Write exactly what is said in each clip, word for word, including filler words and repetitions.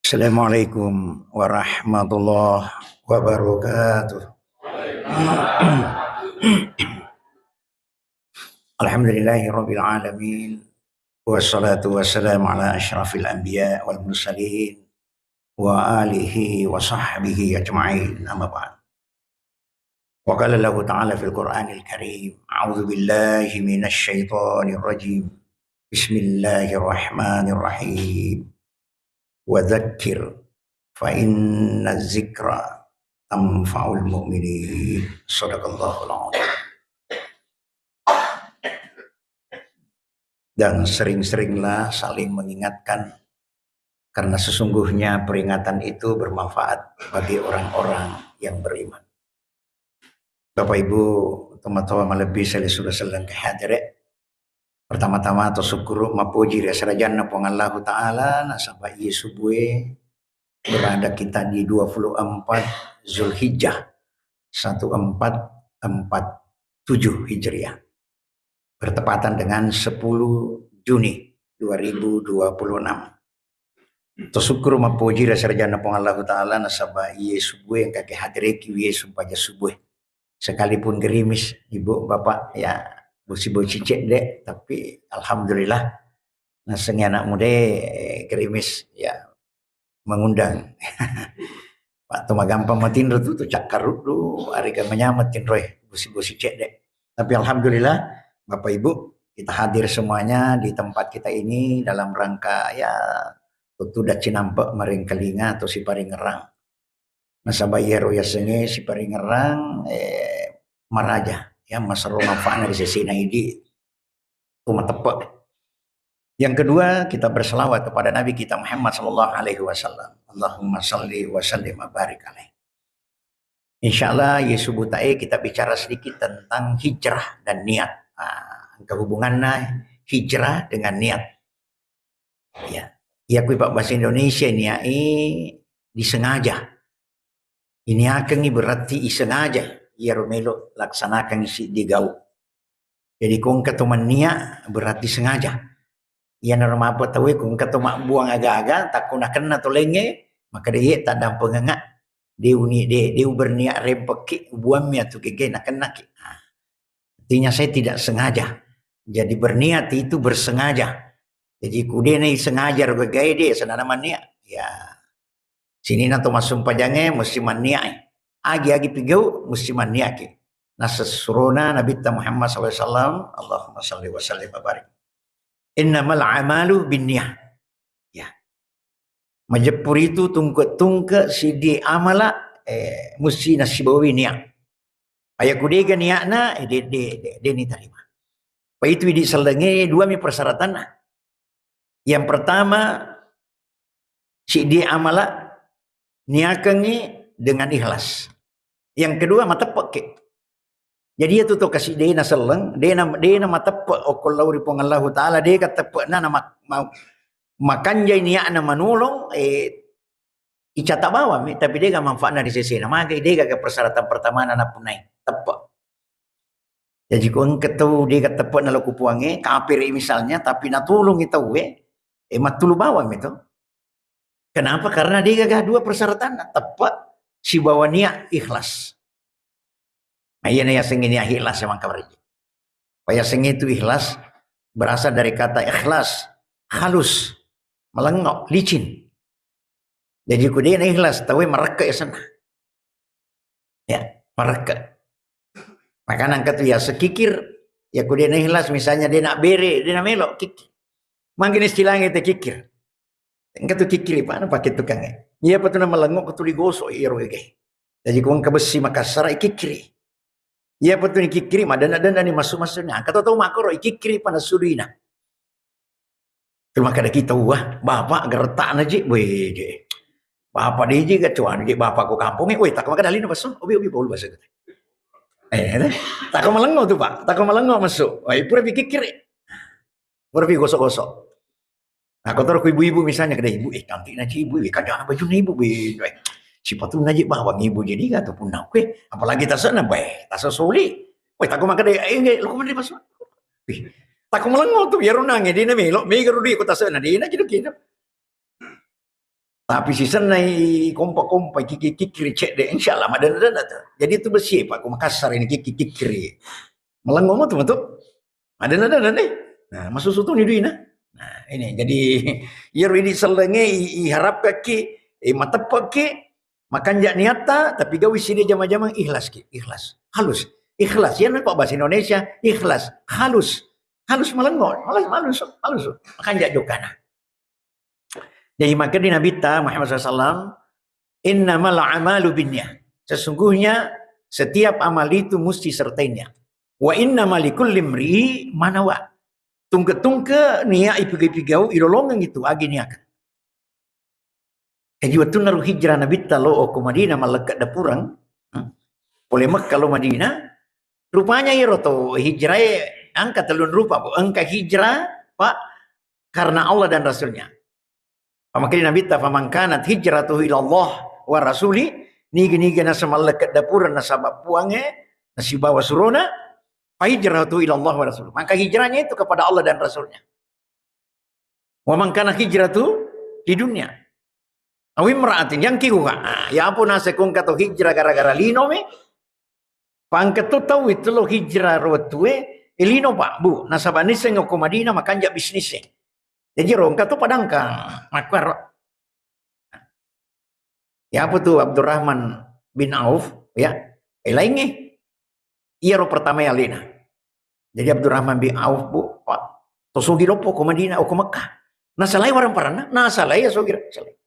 Assalamualaikum warahmatullahi wabarakatuh. Alhamdulillahirabbil alamin. Wassalatu wassalamu ala asyrafil anbiya wal mursalin wa alihi wa sahbihi ajma'in. Amma ba'd. Wa qala Allahu ta'ala fil Qur'anil Karim, a'udzu billahi minasy syaithanir rajim. Bismillahirrahmanirrahim. Wa dzakkir fa inna dzikra tanfa'ul mu'minin. Shadaqallahul adzim. Dan sering-seringlah saling mengingatkan, karena sesungguhnya peringatan itu bermanfaat bagi orang-orang yang beriman. Bapak Ibu, tomatoa malebbi sale sudah selleng kehadere. Pertama-tama to syukuru mapoji ri aserajanna Puang Allahu Ta'ala, nasaba iye subue berada kita di dua puluh empat Zulhijjah seribu empat ratus empat puluh tujuh Hijriah, bertepatan dengan sepuluh Juni dua ribu dua puluh enam. To syukuru mapoji ri aserajanna Puang Allahu Ta'ala, nasaba iye subue engka ke hadireki wiye sumpaja subue. Sekalipun gerimis, Ibu, Bapak, ya, bosi-bosi cedde, tapi alhamdulillah, nasengngi anak muda, eh, gerimis, ya, mengundang. Waktu magampang matinro tu, tu cakkaruddu, arega manyameng tinroe, bosi-bosi cedde. Tapi alhamdulillah, Bapak Ibu, kita hadir semuanya di tempat kita ini dalam rangka, ya, tutudang cinampe' maringkalinga atau siparingerrang. Nasaba iyaro yasengnge siparingerrang, eh, maraja, ya, maserro manfaatna ri sesena idi, tu mateppe'. Yang kedua, kita berselawat kepada Nabi kita Muhammad sallallahu alaihi wasallam. Allahumma salli wa sallim wa barik alaih. Insya Allah, ye subuh tae kita bicara sedikit tentang hijrah dan niat. Ah, engka hubunganna hijrah dengan niat. Ya. Iya kui pabbahasa Indonesia niae disengaja. Iniakengngi berarti isengaja iyaro melo laksanakengngi siddi gau. Jadi ko engka to mannia berarti sengaja. Iyanaro mapa tauwe ko engka to mabbuang aga-aga, takko nakenna to laingnge, makkeda iye taddampengengnga, de uni-, de, de uberniat rempekki, ubuammi atu gege nakennaki. Nah, artinya saya tidak sengaja. Jadi berniat itu bersengaja. Jadi ku de naisengaja ro gagae de, senana mannia. Ya. Sininna to massumpajangnge musti mannia'i. Agi-agi pigau musti manniaki. Nassurona Nabitta Muhammad sallallahu alaihi wasallam, Allahumma salli wa sallim wa barik. Innamal a'malu binniyah. Ya. Majeppu ritu tungke-tungke siddi amala, eh, musti nasibawi niat. Aya ku dega niatna, eh, de, de, de, de nitarima. Pa itu idi sellengnge dua mi persyaratanna. Yang pertama, siddi amala niakengngi dengan ikhlas. Yang kedua, mateppe'ki. Jadi iyatu to kasi dena selleng, dena, dena mateppe' okko lao ri Puang Allahu Ta'ala, dega teppe'na na mak-, ma-, makanjai niatna manolong, eh, icata bawammi, tapi dega manfaatna ri sesena. Magai dega ke persyaratan pertamana napunnai teppe'. Jaji ko engka tau dega teppe'na lao ku Puangnge, kapere misalnya, tapi natulungi tauwe, eh, mattulu bawammi to. Kenapa? Karena degaga dua persyaratanna, teppe' sibawa niat ikhlas. Nah, iyana yasengnge niat ikhlas memang kabariji. Pa yasengnge itu ikhlas berasal dari kata ikhlas, halus, malengngo, licin. Jaji ku dena ikhlas, tauwe marekke yasenna. Ya, marekke. Makana engka tu yaseng kikir, ya ku dena ikhlas, misalnya dena bere, dena melo, kikir. Mangkini istilahnge te kikir. Engka tu kikiri, Pak, napake tukangnge. Iyapa tu namalengngo ko tuli gosok iyaro gagae. Jaji ko engka bessi makassara ikikiri. Iyapa tu nikikiri, madenna-denna ni massu-massu ni. Engka to tau makkoro ikikiri pa nassuduina. Terus makkeda kita, "Wah, bapak geretakna ji, weh, je. Bapak de ji, kecuali je bapak ko kampongnge, weh, tak makkeda lino basso, obi, obi, bolu basso." Eh, eh, tako malengngo tu, Pak. Tako malengngo massu. Wah, pura pikikiri. Pura pi gosok-gosok. Nah, kotoro ku ibu-ibu misalnya, kada ibu, eh, cantikna ci ibu, eh, kajana bajunna ibu, eh, eh, sipatunna je bawang ibu jadi ka tu punna kue, apalagi tase'na, bae, tase soli. Weh, tako makkeda, eh, nge, lo kumandri pasu. Ih, tako malengngo tu, iyaro nange, dena melo, mega rudi ko tase'na, dena kido-kido. Tapi sisenna i kompa-kompa, kikki-kikkiri cedde, insya Allah madenna-denna tu. Jadi tu besie, Pak, ku Makassar ini kikki-kikkiri. Malengngo mo tu, mo tu. Madenna-denna ni. Nah, masusu tu ni duina. Nah, ini jadi iyaro idi sellengnge i, iharapkaki, i, mateppekki, makanja niatta, tapi gawi sidi jama-jamang ikhlas ki, ikhlas. Halus. Ikhlas. Iya, Pak, bahasa Indonesia, ikhlas. Halus. Halus malengngo, halus, halus, halus. Makanja jokana. Jadi, makkeda Nabitta Muhammad sallallahu alaihi wasallam, "Innamal a'malu binniyah." Sesungguhnya setiap amal itu mesti sertai niat. "Wa innama likulli imri'i ma nawa." Tungke-tungke niat ipigau-pigau, ilolongeng itu agi niakan. Jadi, wettunna ro hijrah Nabitta lo ko Madinah, mallekke dapureng, hmm, pole Mekka lo Madinah, rupanya iyaro to hijrae engka tellung rupa, Bu. Engka hijrah, Pak, karena Allah dan Rasulnya. Pamakkedai Nabitta, "Faman kanat hijratuhu ila Allah wa rasuli," nigi-nigi naseng mallekke dapureng nasaba Puangnge, nasibawa surona, "fa hijratuhu ila Allah wa rasuli." Maka hijrahnya itu kepada Allah dan Rasulnya. "Wa man kana hijratuhu lidunya aw imra'atin yankihuha." Ah, ya apa naseng ko engka to hijrah gara-gara lino mi? Pangka tu tau itu lo hijrah ro wettue, e lino, Pak, Bu, nasaba nisseng ko Madinah makanja bisnis e. Jadi ro engka tu padangkang, makkuaro. Ya apa tu Abdurrahman bin Auf, ya, e laingnge. Iyaro pertama ya alena. Jadi Abdurrahman bin Auf, Bu, Pak, to sogi loppo ko Madinah, o ko Mekah. Nasalai warang paranna, nasalai ya sogi, salai.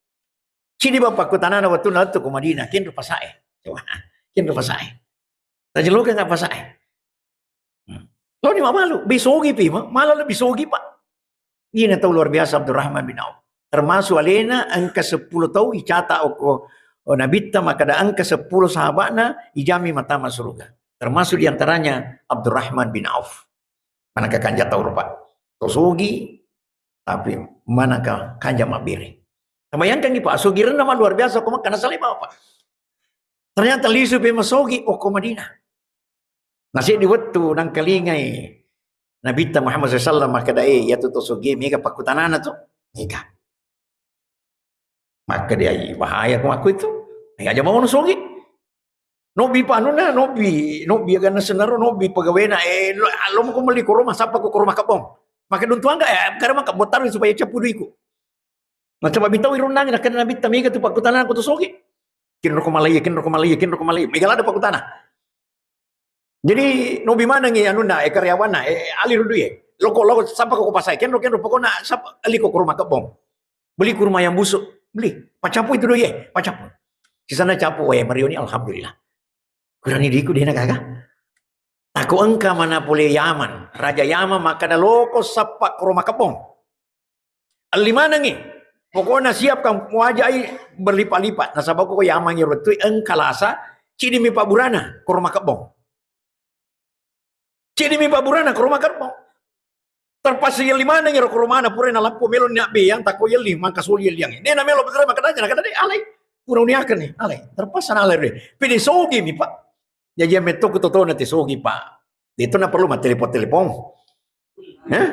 Cidi bapa kutanana wettunna lettu ko Madinah, kenro pasae. Coba, kenro pasae. Tajelloka nggak pasae? Hmm. Lo ni mabalu, bisogi pi, ma-, malah lebih sogi, Pak. Ini tau luar biasa Abdurrahman bin Auf. Termasuk alena engka seppulo tau icata oko, o Nabitta makkeda engka seppulo sahabatna ijami matama suruga. Termasuk diantaranya Abdurrahman bin Auf. Manaka kanja tau rupa. To sogi, tapi manaka kanja mabbere. Bayangkangi, Pak, sogirenna ma luar biasa ko Mekka, nasalai bapa. Ternyata lisu pi masogi, o ko Madinah. Naseddi wettu nangkalingai Nabitta Muhammad sallallahu alaihi wasallam makkeda, "Eh, iyatu to sogi mega pakkutanana tu." Mega. Makkeda, "Ai, bahaya ko makku itu. Ai, aja mau sogi." Nobbi panuna, nobbi, nobbi aganna senaro, nobbi pegawena, eh, lo, lo ko melli koroma, sapa ko koroma kebbong. Maka duntuangga, eh, karena maka botaru supaya cappu duiku. Nasaba mitau irundangi, nakkeda Nabitta, "Mega tu pakkutanana ko to sogi." Kenro ko malai, kenro ko malai, kenro ko malai. Mega lada pakkutana. Jadi, nobi manengi anunna, eh, karyawanna, eh, ali rudui, eh. Loko, loko, sapa ko pasae, kenro, kenro, pokokna sapa, ali ko kurma kebbong. Beli kurma yang busuk, beli. Pacapu itu doi, eh, pacapu. Sisana capu, eh, marioni, alhamdulillah. Kurani diku dena gaga. Tako engka mana pole Yaman, Raja Yaman makkeda loko sappa kurma kebbong. Elli manengngi. Pokokna siapkan wajai berlipat-lipat. Nasaba ko Yaman iro tu engka lasa, cidi mi pabburana, kurma kebbong. Cidi mi pabburana, kurma kebbong. Terpaksa yelli maneng iro kurmana, pura nalappo melo ni abbe yang tako yelli, mangka soli yelli yang. Dena melo betul maka tanya, kata de alai. Pura uniakan ni, alai. Terpaksa nalai de. Pede sogi mi, Pak. Jaji metto ku totona te sogi, Pak. Itu na perlu ma telepon-telepon. Hah?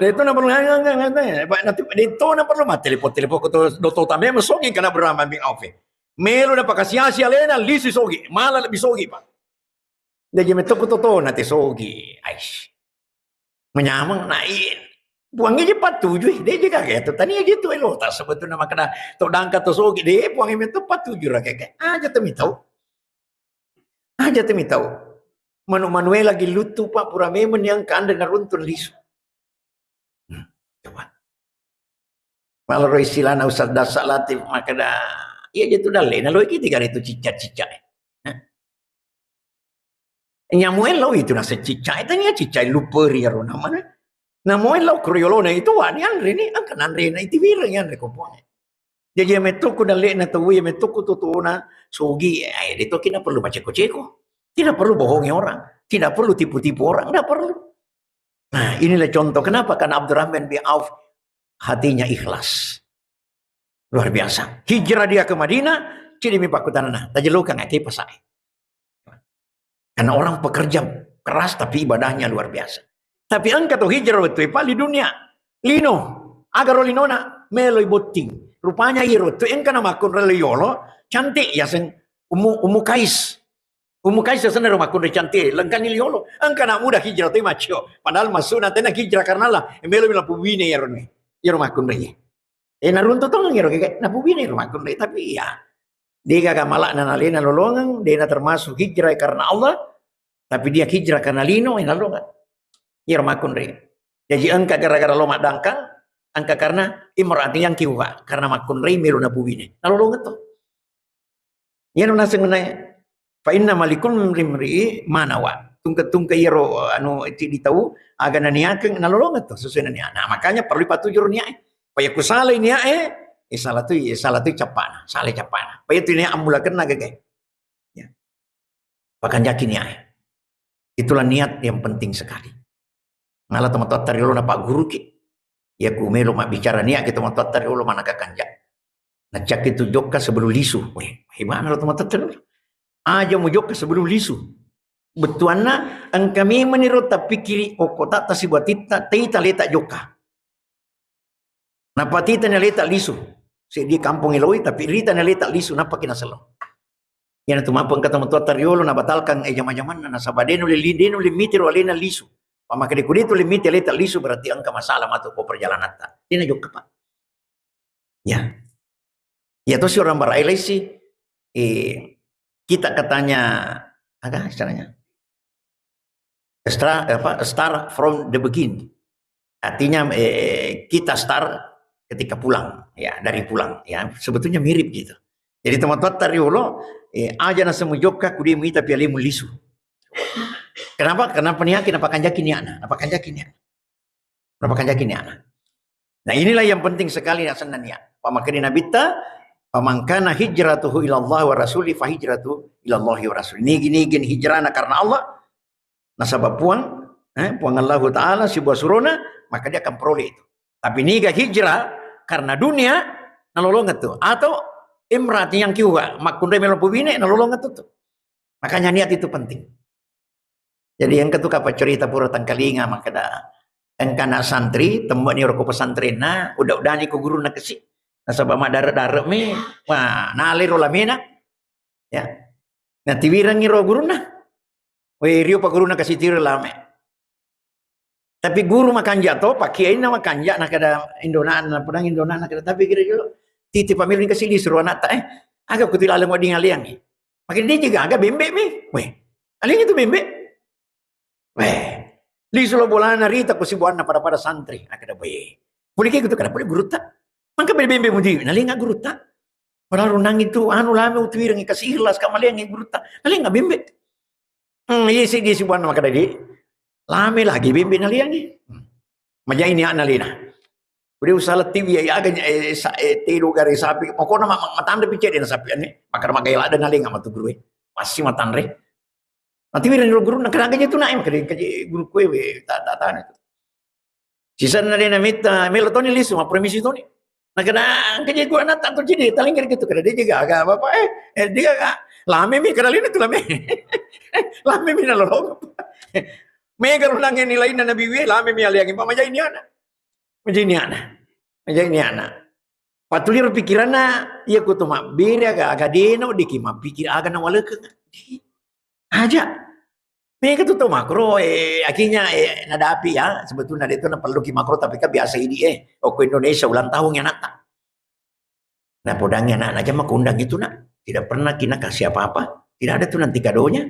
Itu na perlu, Pak, nanti itu na perlu ma telepon-telepon ku to, doto tame ma sogi kana berama mi ofe. Melo na pakasiasi alena, lisi sogi, malah lebih sogi, Pak. Jaji metto ku totona te sogi. Aish. Menyameng na i-, Puangnge je patujui, de je kage tu. Tania je tu elo, tak sebetulnya makna to dangka to sogi, de Puangnge metto patuju ra keke. Aja temi tau. Aja temi tau. Manu-, manue lagi lutu, Pak, pura memang yang kande naruntun lisu. Hmm, coba. Maloro istilahna Ustaz Dasa Latif, makkeda, iya je tu dalle, naloi ki tiga ritu cicca-cicca. Hah? Nyamuello itu nase cicca, itu nia cicca luperi aro namana. Namuello kriolona itu wani anre ni, angka nanre na itiwira ni anre ko Puangnge. Jaji ya metto ku dalle na tau, ya metto ku totona sogi, eh, itu kita perlu maceko-ceko. Tidak perlu bohongi orang, tidak perlu tipu-tipu orang, tidak perlu. Nah, inilah contoh kenapa, karena Abdurrahman bin Auf hatinya ikhlas. Luar biasa. Hijrah dia ke Madinah, cidi mi pakkutanana. Tajelloka ngake pasae. Karena orang pekerja keras tapi ibadahnya luar biasa. Tapi engka to hijrah wettu pali dunia. Lino, agaro linona, meloi botting. Rupanya iyaro tu engka na makkunrai yolo, cantik yaseng Ummu, Ummu Kais. Ummu Kais asenna ro makkunrai cantik, lengkani yolo. Engka na muda hijrah tu maccio. Padahal maksudna tena hijrah karena Allah. Melo melo pubine iyaro ni. Iyaro makkunrai. Eh, naruntu tong iyaro ke, napubine iyaro makkunrai. Tapi iya. Degaga malakna nalena lolongeng, dena termasuk hijrah karena Allah, tapi dia hijrah karena lino, eh, nalolongeng. Iyaro makkunrai. Jaji engka gara-gara lo maddangkang, engka karena imra'atin yankihuha, karena makkunrai melo napubine. Nalolongeng to. Iyaro naseng nai, fa inna malikul rimri'i manawa. Tungke-tungke iyaro anu ti di tau aga naniakeng nalolongeng to sesuai naniak. Nah, makanya perlu patuju ro niae. Paya ku salai niae, eh, salah tu, eh, salah tu cappana, salai cappana. Paya tu niat ammulakenna gagai. Ya. Pakanjaki niae. Itulah niat yang penting sekali. Ngala tomatoatta riolo napagguruki. Iya ku melo mabbicara niat ki tomatoatta riolo manaka kanja. Nacakki tu jokka sebelum lisu. Weh, hebatna lo tomatoatta riolo. Aja mu jokka sebelum lisu. Bettuanna engka memang ro tapikkiri okko tatta sibuatitta teita leta jokka. Nappa titani aleta lisu. Seddi kampong eloi, tapi ritani aleta lisu, nappaki nasello. Iyana tu mappa engka tomatoatta riolo nabatalkan, eh, jama-jamanna, nasaba de nulle li-, de nulle mitiro alena lisu. Pamakede ku de tu le miti aleta lisu, berarti engka masalah matu ko perjalananta. Dena jokka, Pak. Ya. Ya, tosi orang barai laisi, eh, kita katanya, aga istilahnya? Stra-, apa, start from the begin. Artinya, eh, kita start ketika pulang, ya, dari pulang, ya. Sebetulnya mirip gitu. Jadi, tomatoatta riolo, eh, aja naseng mu jokka, ku de muita pialemu lisu. Kenapa? Karena peniaki, napakanjaki niatna, napakanjaki niatna. Napakanjaki niatna. Nah, inilah yang penting sekali, nak senna niat. Pamakkedai Nabitta, "Faman kana hijratuhu ila Allah wa rasuli, fa hijratu ila Allah wa rasuli." Nigi-nigi hijrahna karena Allah, nasaba Puang, eh, Puang Allahu Ta'ala, sibuah surona, maka dia akan peroleh itu. Tapi niga hijrah karena dunia, nalolongeng tu. Atau imra'atin yankihuha, makkunrai melo pubine, nalolongeng tu tu. Makanya niat itu penting. Jadi engka tu kapang cerita pura tangkalinga makkeda, engka anak santri, temme'ni ro ko pesantrenna, uda-udani ko gurunna kesi. Nasaba maddare-dare mi, wah, nalai ro lamena. Ya. Natiwirengngi ro gurunna. Weh, rio pa gurunna kasi tiro lame. Tapi guru makanja to, pakkiainna makanja, nakeda indona'na, podang indona'na, nakeda, "Tapi kira jolo, titi pamili kasi lisu ro anakta, eh. Aga kuti laleng wedding aleangngi." Makkeda, "De' je gaga bembe' mi." Weh, aleangngi tu bembe'. Weh, lisu lo bolana rita ko sibuanna pada-pada santri. Nakkeda, "Weh, pole ke gitu kada pole gurutta. Mangka bembe' mudi, nalenga gurutta." Padahal runang itu, anu, lame utiwirengngi kasi ikhlas ka maleangngi gurutta. Nalenga bembe'. Hmm, iya si, iya sibuanna makkeda, "De'. Lame lagi bembe' naleangngi." Hmm. Majai niatna alena. Udah usah letih, iya, iya, aga, eh, sa-, eh, telo gare sapi. Pokokna ma-, ma-, matanre pi cedde na sapi ane. Makkeda magai ladde nalenga matu gurue. Pasti matanre. Natiwireng ro gurunna, "Kenapa je tu nak?" Makkeda, "Engka je guru kue we, ta-, ta-, tana tu." Sisenna de' namitta, melo toni lisu, mappermisi toni. Nakkeda, "Engka je gua anak tantu cidi, talengngi gitu." Kada de' je gaga, Bapak, eh, eh, de' gaga. Lame mi, kada lina tu lame. Lame mi nalolong. Mega runangnge nilainna Nabi we, lame mi aleangngi, Pak, majai niatna. Majai niatna. Majai niatna. Patuliro pikiranna, iya ko to mabbere aga, aga de' na weddikki mappikir aga nawalekeng. Aja. Mega tu tau makro, eh, akhirnya, eh, nadapi ya, sebetulnya de' tu naperluki makro, tapi kan biasa idi, eh, okko Indonesia ulang tahun ya anakta. Nah, podangi anak-anak jama kondang itu, nak. Tidak pernah kina kasih apa-apa. Tidak ada tu nanti kadonya.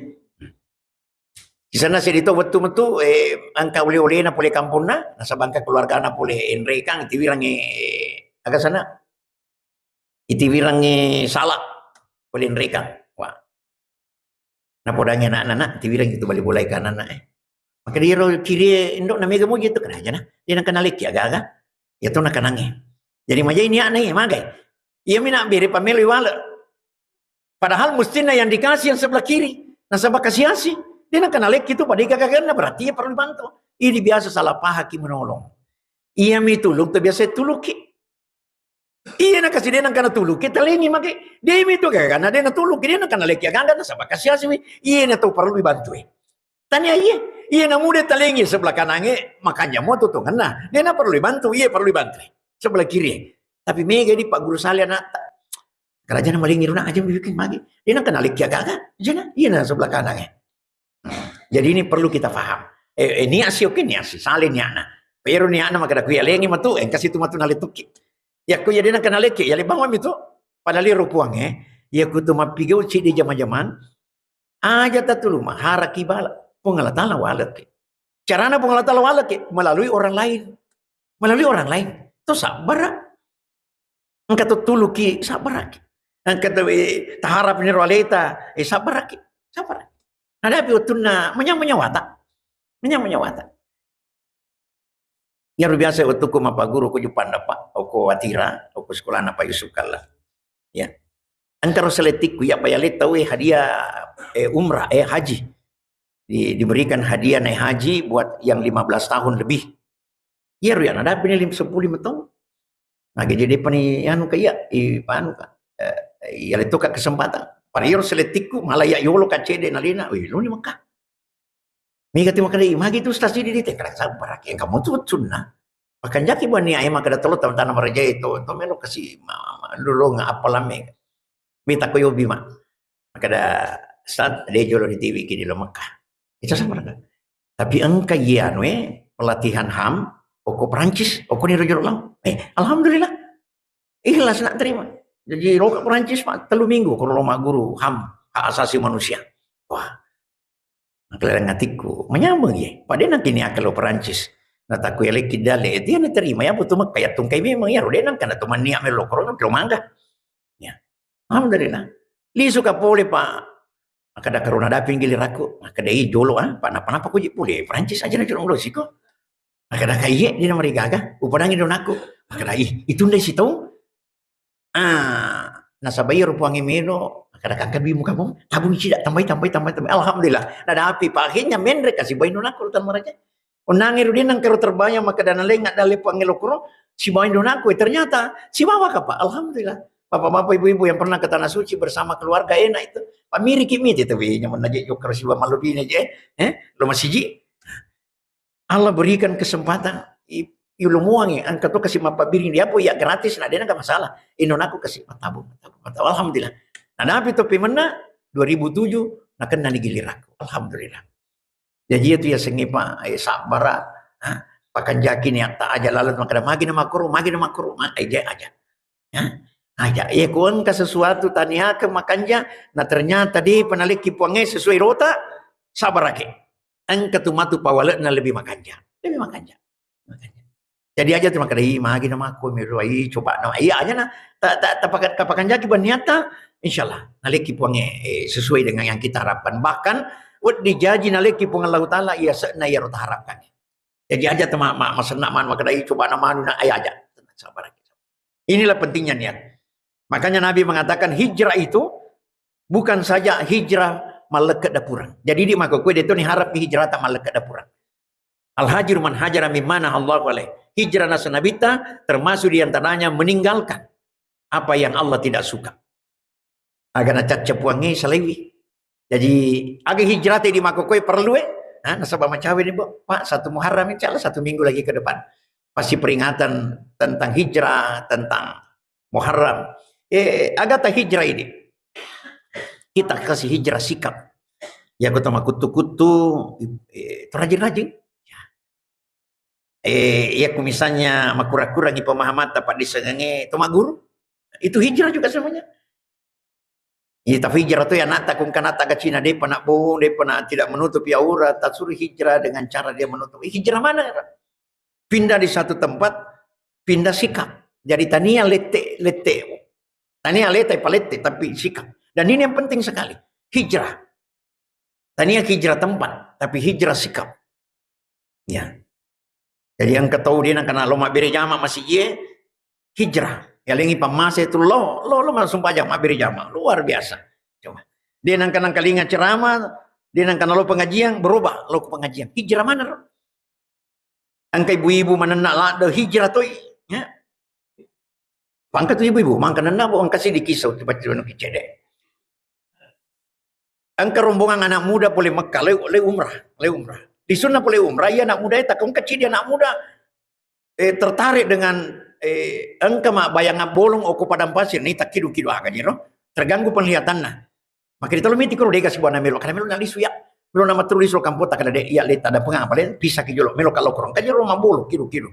Di sana saya dito wettu metu, eh, engka oleh-olehna pole kampungna, nasaba engka keluargana pole enrekang, tiwirangi, eh, aga sana. Itiwirangngi sala, pole enrekang. Wah. Napodangi anak-anak, tiwirang itu bali bolai ke anak-anak, eh. Maka dia ro kiri indo na mega muji tu kena aja na. Dia nak kenal lagi aga-aga. Ya tu nak kenangi. Jadi majai niatna, eh, magai. Iya mina bere pamelo iwale. Padahal mestinya yang dikasih yang sebelah kiri. Nasaba kasi-asi. Dia nak kenal lagi tu pada gaga-gaga, berarti ya perlu dibantu. Ini biasa salah paham ki menolong. Iya mi tulung tu biasa tuluki. Iya na kasi de' nangka natuluki, talengi maki. De' mi tu gaga na de' natuluki, de' nangka naleki aga-aga nasaba kasi-asi mi. Iya na tu perlu dibantu, eh. Tania iya, iya na muda talengi sebelah kanangnge, makanja mo tu tongenna. De' na perlu dibantu, iya perlu dibantu. Sebelah kiri. Tapi mega di Pak Guru Saleh anatta. Kerajaan maling iruna aja bikin magi. Dia nak kenal lagi gaga. Jana, iya na sebelah kanan eh. Jadi ini perlu kita paham. Eh, eh, niat sih oke, niat sih. Saleh niatna. Pero niatna maka aku ya lengi matu, eh, kasih tu matu naletuki. Ya aku ya dia nak kenal lagi, ya lebang mami tu. Padahal iro puang eh. Ya aku tu mappigau cik di zaman-zaman. Aja tatulung maharaki bala. Puang Allah Ta'ala walaki. Carana Puang Allah Ta'ala walaki melalui orang lain. Melalui orang lain. Itu sabar. Engka tu tuluki sabbaraki. Engka tu, eh, taharap ni roaleta, eh, sabbaraki. Sabbaraki. Nadapi wettunna manyameng nyawata. Manyameng nyawata. Iyaro biasa wettukku mappaguru ko Jupanda, Pak, ko Atira, ko sekolahna Pak Yusuf Kalla. Ya. Engka ro seletikku, ya, Pak, ya, le tau, eh, hadiah, eh, umrah, eh, haji. Di-, diberikan hadiah naik haji buat yang lima belas tahun lebih. Iyaro ya, nadapi ni lim-, sepuluh lima tahun. Magi jadi pani anu ka iya, i panu ka. Eh, iya le to ka kesempatan. Pada iyaro seletikku, malah ya yolo ka cede nalena, wih, lo ni Mekah. Mega tu makkeda, "Ih, magi tu Ustaz Didi di te?" Kada sabar, engka mo tu sunnah. Pakanjaki buanni ae makkeda tolo tau tana marajai to, to melo kasi ma-, ma-, lolonga apa lame. Mita ko yobi ma. Makkeda, "Ustaz, de jolo di tiwi ki di lo Mekah." Itu sabar kan. Tapi engka iya anu, eh, pelatihan ham, oko Prancis, oko ni jolo lao. Eh, alhamdulillah. Ikhlas nak terima. Jadi lo ke Prancis, Pak, telu minggu ko lo magguru ham, hak asasi manusia. Wah, Makkelereng atikku, manyameng ye. Pada nangkini akal lo Perancis. Natakku ya leki dale, dia naterima ya butuh Mekah ya tungkai memang ya rode nangka na tuman niat melo koro lo mangga. Ya. Alhamdulillah. Lisu ka pole, Pak. Maka da karuna daping gilirakku. Maka dai jolo ah, Pak, napa-napa kuji pole Perancis aja na jolo siko. Maka da kaiye dia namarigaga, upadangi donaku. Maka dai itunda sitau. Ah, nasaba iyaro puangnge melo, kada kangka dui mukamu, tabung cida, tambai, tambai, tambai, tambai. Alhamdulillah. Nadapi, pa akhirnya menre kasi baino nako rutan maraja. Onnange rudin nang karo terbayang maka dana lenga dale puangnge lokoro, si baino nako, eh, ternyata si bawa kapa. Alhamdulillah. Bapak-bapak, ibu-ibu yang pernah ke Tanah Suci bersama keluarga enak itu. Pamiriki miti tapi nyaman aja jokar siwa malubine je, eh, lo masiji. Allah berikan kesempatan, i-, ilumoangi, engka to kasi mappabiring dia po ya gratis, na dena gak masalah. Ino naku kasi matabung, matabung, matabung. Alhamdulillah. Nah, napi to pimenna dua ribu tujuh, nakenna ni gilirakku. Alhamdulillah. Jadi itu ya sengi Pak, eh, sabar, ah, pakanjaki ni atta aja lalu makada magi na makuru, magi na makuru, ma-, aja, aja. Ya. Aja, iya ku engka sesuatu taniake makanja, na ternyata di panalekki puangnge sesuai rota, sabarake. Engka tu matu pawale'na lebih makanja. Lebih makanja. Makanja. Jadi aja tu makada, "Ih, magi na makku, mi doa, ih, coba na." Iya aja na, ta-, ta-, tapaka-, tapakanjaki baniatta, insyaallah, nalekki puangnge, eh, sesuai dengan yang kita harapkan. Bahkan, wedding jaji nalekki Puang Allahu Ta'ala, iya se'na iya rota harapkan. Jadi aja tu ma-, ma-, masenna man, makada, "Ih, coba na manu na," aja aja. Sabarake. Inilah pentingnya niat. Makanya Nabi mengatakan hijrah itu bukan saja hijrah mallekka dapurang. Jadi di mako kue deto ni harap hijrah tak mallekka dapurang. Al-hajiru man hajara mimma nahallahu alaih. Hijrah nasa Nabitta termasuk diantaranya meninggalkan apa yang Allah tidak suka. Aga nacacca puangnge salaiwi. Jadi, aga hijrah te di makkokkoe perlu, eh? Ha, nasaba macawe ni, Bu. Pak, satu Muharram, insya Allah satu minggu lagi ke depan. Pasti peringatan tentang hijrah, tentang Muharram. Eh, aga ta hijrah ini. Kita kasih hijrah sikap. Ya, kota makuttu-kuttu, eh, rajin-rajin. Ya. Eh, iya ku misalnya makurang-kurangi pemahaman ta paddisengengnge to magguru, itu hijrah juga semuanya. Iya, tapi hijrah tu ya nata kung kanata gacina, depa nak bohong, depa nak tidak menutupi aurat, tak suruh hijrah dengan cara dia menutup. Hijrah mana? Pindah di satu tempat, pindah sikap. Jadi tania lete, lete. Tania lete, palete, tapi sikap. Dan ini yang penting sekali. Hijrah. Tania hijrah tempat, tapi hijrah sikap. Ya. Jadi engka tau de nangkana lo mabbere jama masijie, hijrah. Yalengi pammase tu lo, lo, lo masumpajang mabbere jama, luar biasa. Coba. De nangkana kalinga ceramah, de nangkana lo pengajian, berubah lo ke pengajian. Hijrah mana ro? Engka ibu-ibu manenna ladde hijrah toi, ya. Pangka tu ibu-ibu, mangka nenna bo engka sidi kisah tu paccu anu kicede. Engka rombongan anak muda pole Mekah, leo, leo umrah, leo umrah. Di sunna pole umrah, iya anak muda, eh, takko engka cidi anak muda, eh, tertarik dengan eh, engka ma bayang abbolong oko padang pasir ni takkidu-kidu aga jero. Terganggu penglihatanna. Maka ditolo miti kuro dega sibuana melo, karena melo nalisu ya. Melo nama terus lo kampota kada de ya leta ada penga apa le pisah ki jolo melo kalau kurang kajero mabolo kidu-kidu.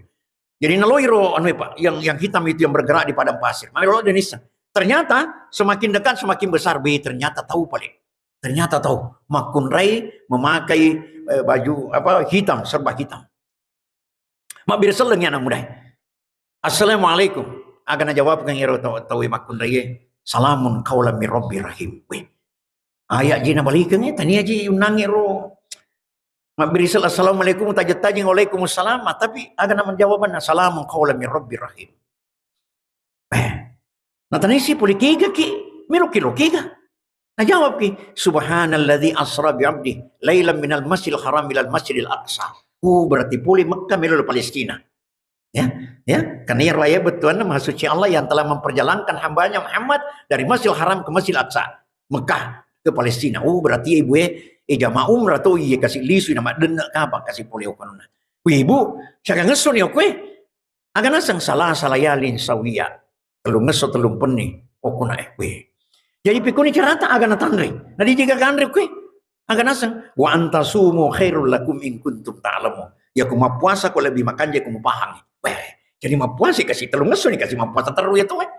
Jadi naloi ro anu Pak, yang yang hitam itu yang bergerak di padang pasir. Melo de nisa. Ternyata semakin dekat semakin besar be ternyata tahu paling. Ternyata tahu makkunrai memakai eh, baju apa hitam serba hitam. Mabbere selleng ya anak muda. Assalamualaikum. Aga najawabkan ero tau tau makkunrai. Salamun qaulan min rabbir rahim. Weh. Aya ji nabalikeng tania ji unnang ero. Mabbere selleng assalamualaikum tajeng-tajeng waalaikumsalam. Tapi aga nama jawaban salamun qaulan min rabbir rahim. Eh. Natanisi pole kega ki, melo ki lo kega. Najawab ki, subhanalladzi asra bi abdi lailan minal masjidil haram ilal masjidil aqsa. Oh, berarti pole Mekah melo Palestina. Ya, ya, karena yang raya betulan maha suci Allah yang telah memperjalankan hambanya Muhammad dari Masjidil Haram ke Masjidil Aqsa, Mekah ke Palestina. Oh, berarti ibu eh, eh jamaah umrah tuh iya kasih lisu nama denne kapa kasih pole okonona. Wih, ibu, saya ngesu nih oke. Aga naseng salah salayalin sawiya. Tellung esso tellung penni. Okuna eh. Weh. Jadi pikuni cerita aga natanre. Nadi jiga kanre kue. Aga naseng wa antasumu khairul lakum in kuntum ta'lamu. Ya ku mappuasa ko lebih makanja ku mupahang. Weh. Jadi mappuasa kasih tellung esso ni kasih mappuasa terus ya tuh. Eh.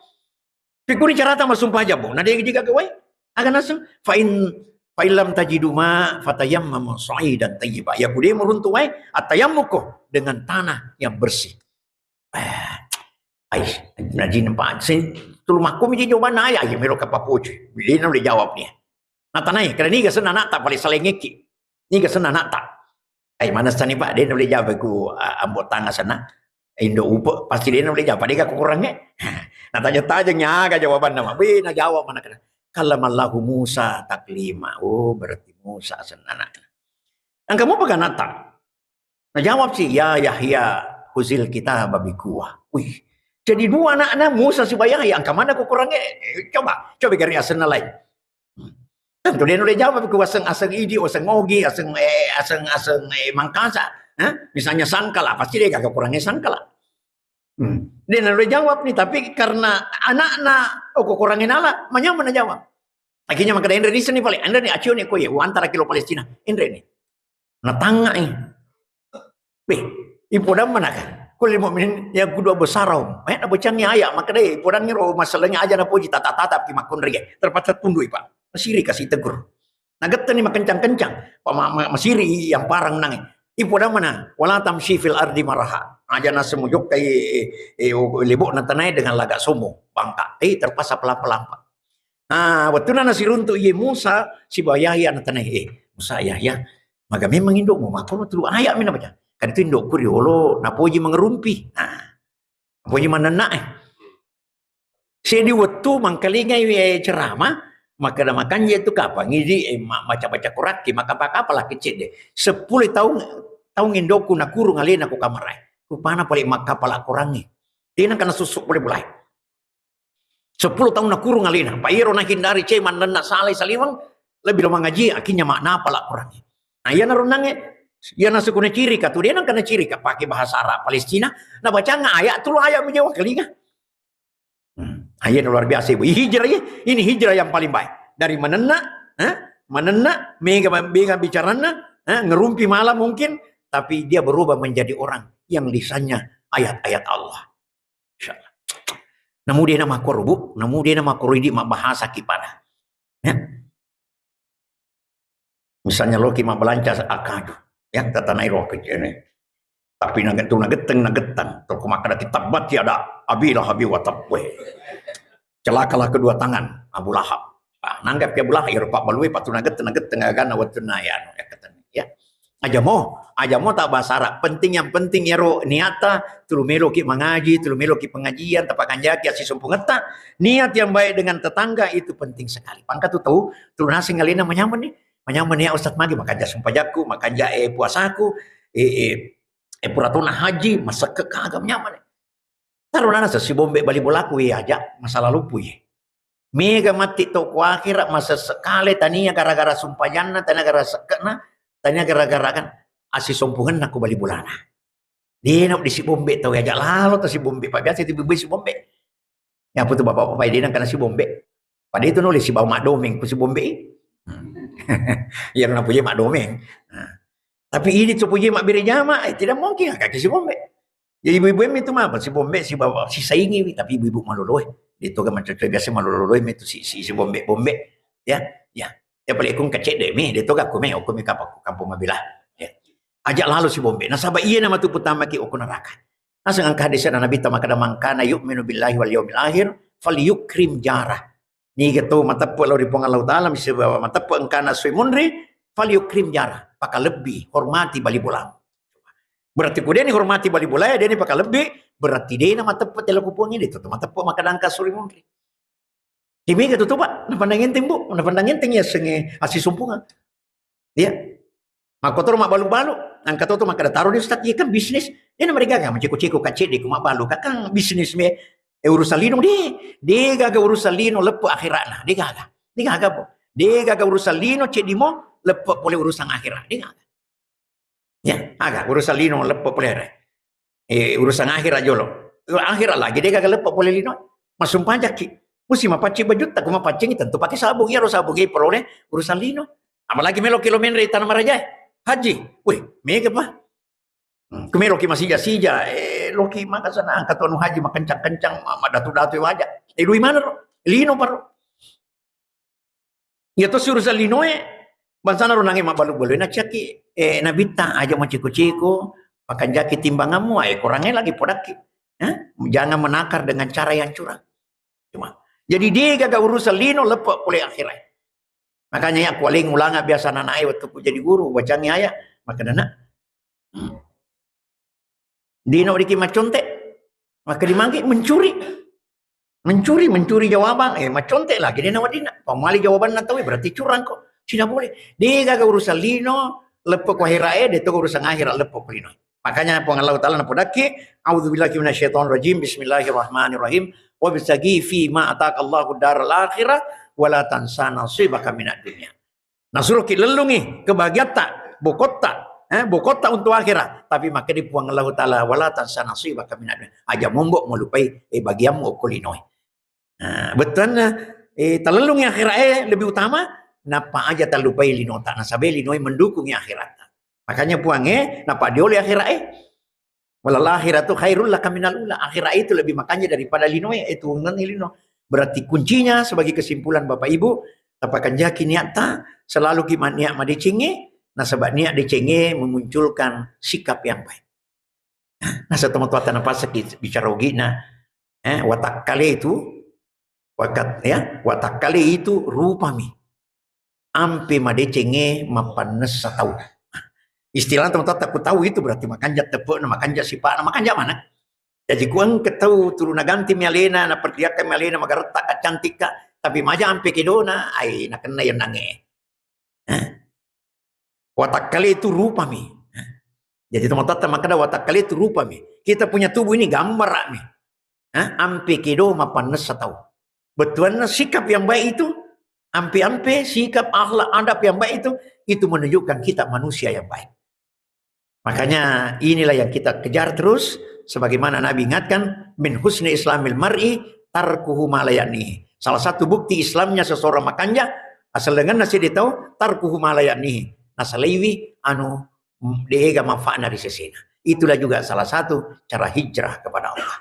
Pikuni cerita masumpah jabu. Nadi jiga kue. Aga naseng fa in fa illam tajidu ma fatayammamu sa'idan tayyiba. Ya ku dia meruntu wae atayammuko dengan tanah yang bersih. Eh, ai, najin pa sing tulu makku mi jawaban aya aja melo ka papoji. Dia nulis jawab nih. Natanai, karena ini gasen anak tak paling salengeki. Ini gasen anak tak. Ai mana sani Pak, dia nulis jawab ku uh, ambo tanga sana. Indo upe pasti dia nulis jawab. Dia kurangnya. Nah tanya-tanya nyaga jawaban nama. Wih, nah jawab mana kena. Kallamallahu Musa taklima. Oh, berarti Musa sen anak. Angka mau pegang anak tak? Najawab si, "Ya Yahya, khuzil kitaba bikuwah." Wih, jadi dua anaknya Musa siba Yahya, angka mana ku kurangnya? Eh, coba, coba gari asenna lain. Hmm. Tentu dia nulis jawab ku aseng aseng idi, aseng ogi, aseng eh, aseng aseng eh, mangkasa. Hah? Misalnya sangkala, pasti dia gak kurangnya sangkala. Hmm. Dia nulis jawab nih, tapi karena anaknya oh kurangnya nala, manyamana jawab. Akhirnya maka enre di sini paling, enre nih acio nih koye, antara kilo Palestina, enre nih. Natangngai. Weh, ipodang manakah? Kulle mukminin yang kedua besar om. Eh, nabacangi ayat, maka deh, ipodang ro masalahnya aja napoji tatap-tatap ki makkunri. Terpaksa tundui, Pak. Masiri kasih tegur. Nagetteni makencang-kencang. Pak ma, ma, masiri yang parang nang. Ipodang mana? Wala tamshi fil ardi maraha. Aja nasemujok kai eh, eh, oh, lebok natanai dengan lagak somo, bangka. Eh, terpaksa pelan-pelan, Pak. Ah, wettuna nasiruntu iye Musa sibawa Yahya natanai, eh, Musa, Yahya, maga memang indokmu? Makko tulu ayat mi nabaca. Kan itu indokku riolo napoji mangerumpi. Nah, napoji manenna eh. Sedi wettu mangkalingai eh, ceramah, maka makanja itu kapang idi eh, ma- baca-baca korakki, maka pakapala kecil deh. Sepuluh tahun tahun indokku nakurung alena ku kamar eh. Rupana paling makapala korangi. Dia nang kana susuk boleh bulai. Sepuluh tahun nakurung alena. Pa iyaro nahindari cai mannenna salai saliweng, lebih lo mangaji, akhirnya makna pala kurangi. Nah, iya narunange, iya nasukuna ciri ka tu, dia nang kana ciri ka pakai bahasa Arab Palestina, nah bacanga ayat tulu ayat menyewa kelinga. Hmm. Ayat luar biasa ibu. Hijrah ya, ini hijrah yang paling baik. Dari manenna, eh, manenna, mega mega bicaranna, eh, ngerumpi malam mungkin, tapi dia berubah menjadi orang yang lisannya ayat-ayat Allah. Insyaallah. Namu dia nama koro bu, namu dia nama koro idi mabbahasa ki pada. Ya. Misalnya loki mabbalanca akaju, ya tatanai ro kecene. Tapi nagettu nagetteng nagettang, toko makkada tabbat yada Abi Lahabi wa tab. Celakalah kedua tangan Abu Lahab. Nah, nanggap ke Abu Lahab, ya rupa balue patu nagetteng nagetteng agana wettunna ya, ya ketemu. Ya. Aja mo, aja mo tak bahasa Arab. Penting yang penting iyaro niatta, tulu meloki mangaji, tulu meloki pengajian, tapakanjaki assisompungetta. Niat yang baik dengan tetangga itu penting sekali. Pangka tu tahu, tulu naseng alena manyaman nih. Manyaman ya Ustaz magi makanja sumpajakku, makanja eh puasaku, eh eh, eh puratona haji, masakke kagam nyaman. Taro nana sessi bombe bali bolaku ya aja masalah lupu ye. Mega matti to ku akhirat masesse kale tania gara-gara sumpajanna, tania gara sekke'na, tania gara-gara kan assisompungenna ku bali bolana. Dena di sibombe tau, aja lalo tau sibombe, pa biasa itu bibui sibombe. Ya apa tu bapak-bapak, dena kana sibombe. Pada itu nulis sibawa maddomeng ku sibombe. Ya na puje maddomeng. Nah. Tapi ini tu puje mabbere jama, eh, tidak mungkin kaki sibombe. Jadi ibu-ibu itu mah sibombe, sibawa sisaingi, tapi ibu-ibu maloloe. Itu kan macam biasa maloloe itu si, si, sibombe-bombe. Ya, ya. Ya paling kung kecek deh mi, dia tu aku me, aku me kampung, kampung mabila. Ya. Aja lalo sibombe. Nasaba iya nama tu pertama ki aku neraka. Naseng engka hadis na Nabi ta makkeda, "Man kana yu'minu billahi wal yaumil akhir, falyukrim jarah." Niga tau mateppe lao ri Puang Allahu Ta'ala, misi mateppe engkana sui munri, falyukrim jarah. Pakalebbi, hormati bali bola. Berarti ku deni hormati bali bola, deni pakalebbi, berarti dena mateppe tela ku Puang ini, tetap mateppe makkeda engka sui munri. Di mega tu, Pak, napandang enteng, Bu, napandang enteng ya senge asisumpungan. Iya. Makkotoro mabbalu-balu, engka to, to makkeda taro di Ustaz, iya kan bisnis. Dia nama degaga, maceko-ceko kacedde ku mabbalu, kakang bisnis me, eh, urusan lino, de, degaga urusan lino, leppe akhiratna, degaga. Degaga, Bu. Degaga urusan lino, ceddi mo, leppe pole urusan akhirat, degaga. Ya, aga urusan lino leppe pole re. Eh, urusan akhirat jolo. Akhirat lagi degaga leppe pole lino. Massumpajaki. Musti mapaccing bajutta, ku mapaccing tentu pakai sabung. Iya ro sabung, eh, peroleh urusan lino. Apalagi melo kilometer di Tanah Maraja, eh. Haji. Wih, mega, Pak. Hmm, ku melo ki masija-sija, eh, loki maka sana angkat anu haji makencang-kencang, ma-, madatu-datu waja. Eh, dui mana ro? Lino paro. Iya to urusan linoe, bangsana ro nange mabbalu-balue, naciaki, eh, Nabitta, aja maceko-ceko, pakanjaki timbanganmu, eh, korangnge lagi podakki. Eh? Jangan menakar dengan cara yang curang. Cuma. Jadi degaga urusan lino leppe pole akhirat. Makanya ya, kualeng ulanga biasa anak-anak wettu ku jadi guru, bacangi ayat, makanya nak. Hmm. Dino diki macontek, maka dimangki mencuri. Mencuri, mencuri jawaban, eh, macontek lagi dena wadina. Pamali jawabanna tau, eh, berarti curang kok. Tidak boleh. Degaga urusan lino, leppe ku akhirat, eh, de to urusan akhirat, leppe ku lino. Makanya Puang Allah Ta'ala napodakki, "A'udzubillahi minasyaitonirrajim, bismillahirrahmanirrahim. Wabtaghi fi ma ataka Allahu daral akhirah, wala tansa nasibaka minad dunya." Nasuroki lellungi kebahagiatta, bokotta, eh, bokotta untuk akhirat. Tapi makkeda Puang Allahu Ta'ala, "Wala tansa nasibaka minad dunya." Aja mombo melupai, eh, bagiammu okko linoe. Nah, bettuanna, eh, talellungi akhirat, eh, lebih utama, napa aja talupai linota, nasaba linoe mendukungi akhiratta. Makanya Puang, eh, napa diole akhirat, eh. "Walal akhiratu khairul laka minal ula." Akhirat itu lebih makanja daripada linoe, itu ngenni lino. Berarti kuncinya sebagai kesimpulan Bapak Ibu, tapakanjaki niatta, selalu ki ma-, niat madecengnge, nasaba niat decengnge memunculkan sikap yang baik. Nasa tomatoatta napasaki bicara ogina, eh, watakkale itu, wakat-, ya, watakkale itu rupami. Ampe madecengnge mappannessa tau. Istilah tomatoatta ku tau itu berarti makanja teppe'na, makanja sipa'na, makanja mana. Jadi ku engka tau turu naganti mi alena, naperdiakkang mi alena, magaretta ka, cantikka, tapi maja ampe kedona, ai nakenna yennangnge. Eh? Watakkale itu rupami. Eh? Jadi tomatoatta makkeda watakkale itu rupami. Kita punya tubuh ini gambara'mi. Eh? Ampe kedo mappannessa tau. Bettuanna sikap yang baik itu, ampe-ampe sikap, akhlak, adab yang baik itu, itu menunjukkan kita manusia yang baik. Makanya inilah yang kita kejar terus, sebagaimana Nabi ingatkan, "Min husni islamil mar'i tarkuhu ma la ya'nihi." Salah satu bukti Islamnya seseorang makanja, asellengenna seddi tau, tarkuhu ma la ya'nihi. Nasalaiwi anu, mm, de'ga manfaatna ri sesena. Itulah juga salah satu cara hijrah kepada Allah.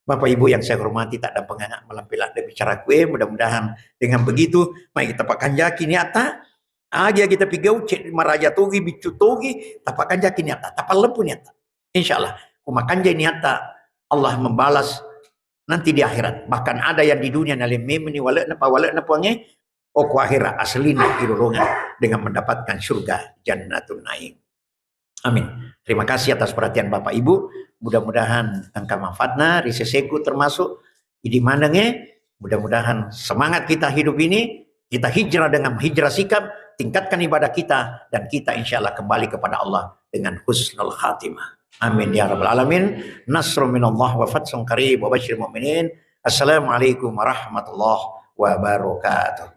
Bapak Ibu yang saya hormati, tak ada pengangkat melampir ada bicara kue, mudah-mudahan dengan begitu, mari kita pakanjaki niatta, agi-agi tapigau, cek maraja togi, biccu togi, tapakanjaki niatta, tapallepu niatta. Insya Allah, ku makanjai niatta, Allah membalas nanti di akhirat. Bahkan ada yang di dunia nalemmemeni wale'na, pawale'na Puangnge, oh, ku akhirat aslina ilolongan dengan mendapatkan surga Jannatun Naim. Amin. Terima kasih atas perhatian Bapak Ibu. Mudah-mudahan engka manfaatna ri seseku termasuk idi manengnge. Mudah-mudahan semangat kita hidup ini, kita hijrah dengan hijrah sikap, tingkatkan ibadah kita, dan kita insya Allah kembali kepada Allah dengan husnul khatimah. Amin ya rabbal alamin. Nasrun minallah wa fathun qarib wa basyiril mu'minin. Assalamualaikum warahmatullahi wabarakatuh.